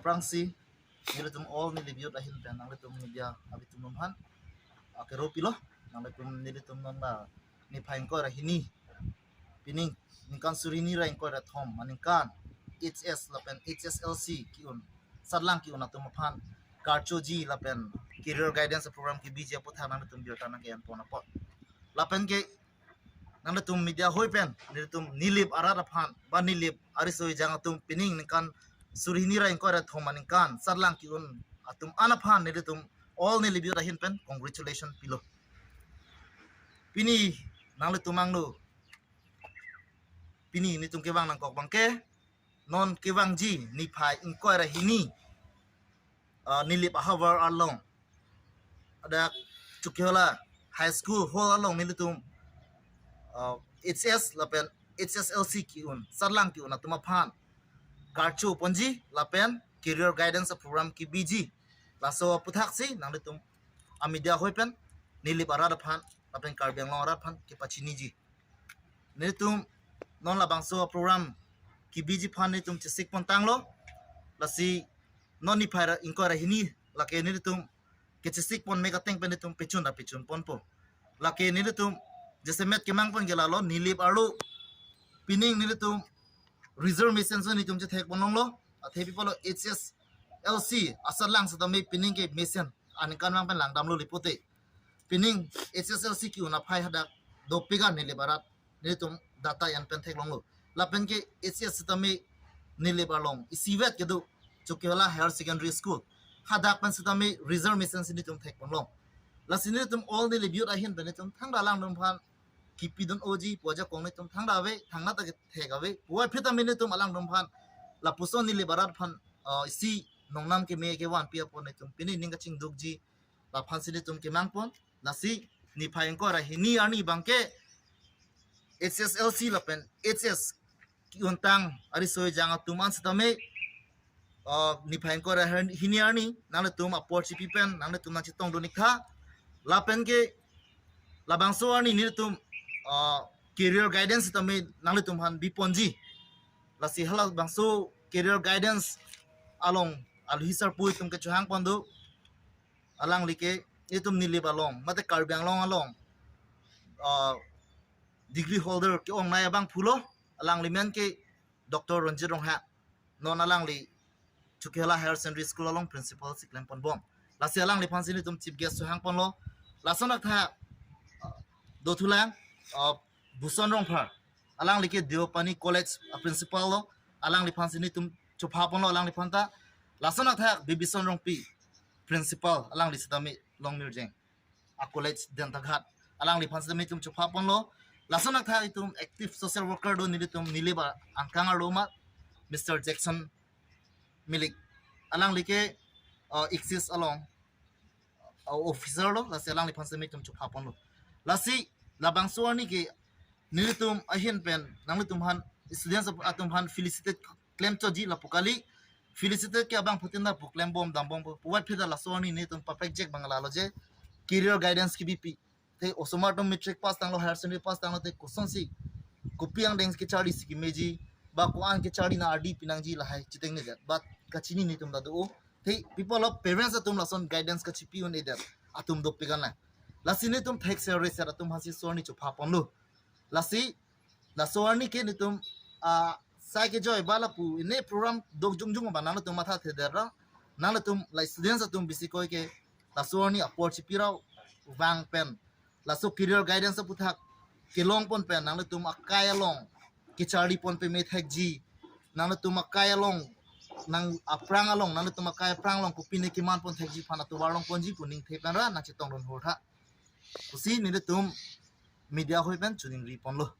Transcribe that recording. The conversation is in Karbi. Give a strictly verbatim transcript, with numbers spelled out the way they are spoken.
Aphrangsi nelitum all Nilip Youth ahin pen nanglitum media abitum aphan akero pilo. Nanglitum nelitum non la niphai ingkoi ra hini, pining ningkan suri hini ra ingkoi ra thom aningkan H S lapen H S L C ki-un, satlang ki-un atum aphan karchoji lapen career guidance program kebiji aputhak nanglitum birta nangke-en pon apot. Lapen ke nanglitum media hoi pen nelitum Nilip arat aphan ba Nilip ariso ejang atum pining ningkan suri hini ra ingkoi ra thom aningkan satlang ki-un atum an aphan nelitum all Nilip Youth ahin pen congratulation pilo. Pini nanglitum angno, pini nelitum kevang nangkok abangke non kevangji niphai ingkoi ra hini, ah, Nilip ahavar along, hadak Chokihola High School hall along nelitum, ah, H S lapen H S L C ki-un, satlang ki-un atum aphan karcho ponji lapen career guidance program kebiji. Laso aputhaksi nanglitum a media hoi pen Nilip arat aphan lapen Karbi Anglong arat aphan kepachiniji. Nelitum non labangso program kebiji aphan nelitum chesik pon tanglo. Lasi non niphai ra ingkoi ra hini lake nelitum kechesik pon mek ateng pen nelitum pechun ra pechun ponpo. Lake nelitum jasemet kemang pon ke lalo, Nilip arlo pining nelitum reserve mesen so nelitum chethek pon longlo. Athe pi pulo, H S L C asatlang setame pining ke mesen aningkan mang pen langdamlo li pute. Pining H S L C ki-un aphai hadak dopik an Nilip arat nelitum data an pen theklonglo. Lapen ke H S setame Nilip along isivet kedo Chokihola Higher Secondary School, hadak pen setame reserve mesen si nelitum thek ponlong. Lasi nelitum all Nilip Youth ahin pen nelitum thangta alangtum aphan kipidun-oji pu ajakong nelitum thangta ave, thangta ta kethek ave. Puvoiphit tame nelitum alangtum aphan lapuson Nilip arat aphan, ah, isi nongnam keme kevanpi apot nelitum pini ning kachingdukji laphan si nelitum kemang pon. Lasi niphai ingkoi ra hini arni abangke H S L C lapen H S ki-untang ariso ejang atum an setame, ah, niphai ingkoi ra hini arni nanglitum apor chipi pen nanglitum nangchetongdun iktha. Lapen ke labangso arni nelitum, ah, career guidance setame nanglitum aphan biponji. Lasi halabangso career guidance along alohi sarpo itum kechehang pon do. Alangli ke itum Nilip along mate Karbi Anglong along, ah, degree holder ke-ongnei abangphulo. Alangli amen ke Doctor Ronjit Ronghang. Non alangli Chokihola Higher Secondary School along principal si klem ponbom. Lasi alangliphan si nelitum chief guest chehang ponlo. Lason athak, ah, dothulang, ah, Buson Rongphar. Alangli ke Deopani College a principal lo. Alangliphan si nelitum chopha ponlo alangliphan ta. Lason athak Bibison Rongpi, principal, alangli setame Longmirjeng a college Dentaghat. Alangliphan setame itum chopha ponlo. Lason athak itum active social worker do nelitum Nilip angkang arlo amat, Mister Jackson Milik. Alangli ke, uh, Axis along, uh, officer lo, lasi alangliphan setame itum chopha ponlo. Lasi labangso arni ke nelitum ahin pen nanglitum aphan, students atum aphan felicitate klemchotji lapu kali. Felicitate ke abangphutin ta pu klembom dambompo. Puvoiphit ta laso arni nelitum papek jek abang lalo je career guidance kebipi. Te osomar atum matric pass tanglo, higher secondary pass tanglo te kosonsi, kopi angdeng kecharli si kemeji, ba ko-an kecharli na ardi pinangji lahai chitengne det. But kachini nelitum ta do. Te pi pulo, parents atum lason guidance kachipi un-edet atum dopik an lang. Lasi nelitum thekser reser atum aphansi laso arni chopha ponlo. Lasi laso arni ke nelitum, ah, sai kejoi ba lapu ine program dok jongjong abang nangtum mathathedet ra, nangtum la students atum bisi koi ke laso arni apor chipi ra vang pen laso career guidance aputhak kelong pon pen nangtum akai along kecharli pon peme thekji, nangtum akai along, nang aphrang along, nangtum akai aphrang along kopine keman pon thekji aphan atovar long ponji pu ningthe pen ra nangchetongdun hor tha. Pusi nelitum media hoi pen choningri ponlo.